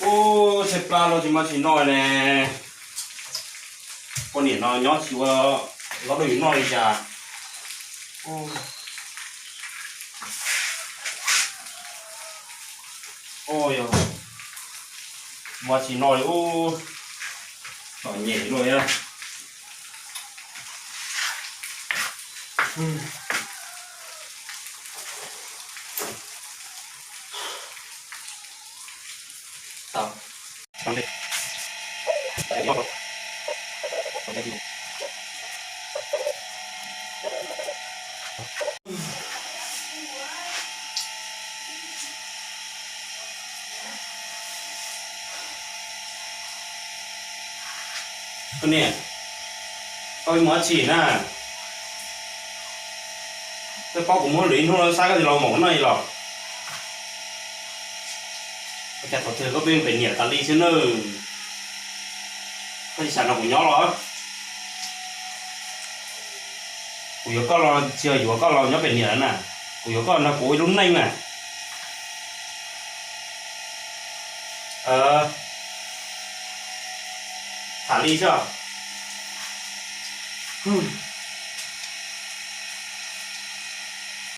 Ub, tshaib plab los tsis muaj tsis noj ne. Poj niam no nyob tsis ua zaub rau yus noj li cas. Ua yog muaj tsis noj li ub, txom nyem luaj thiab. Koj niam, koj mus dab tsi na? Koj paub kuv muab lwm ib hnub no xab koj tsis los mus noj li los? Ua cas thaum twg koj pheej pem niam tas li xwb na? Koj tsis xav nrog kuv nyob los? Kuv yuav koj los tsis yog yuav koj los nyob pem niam na. Kuv yuav koj nrog kuv ua ib lub neej na. Tham li xwb.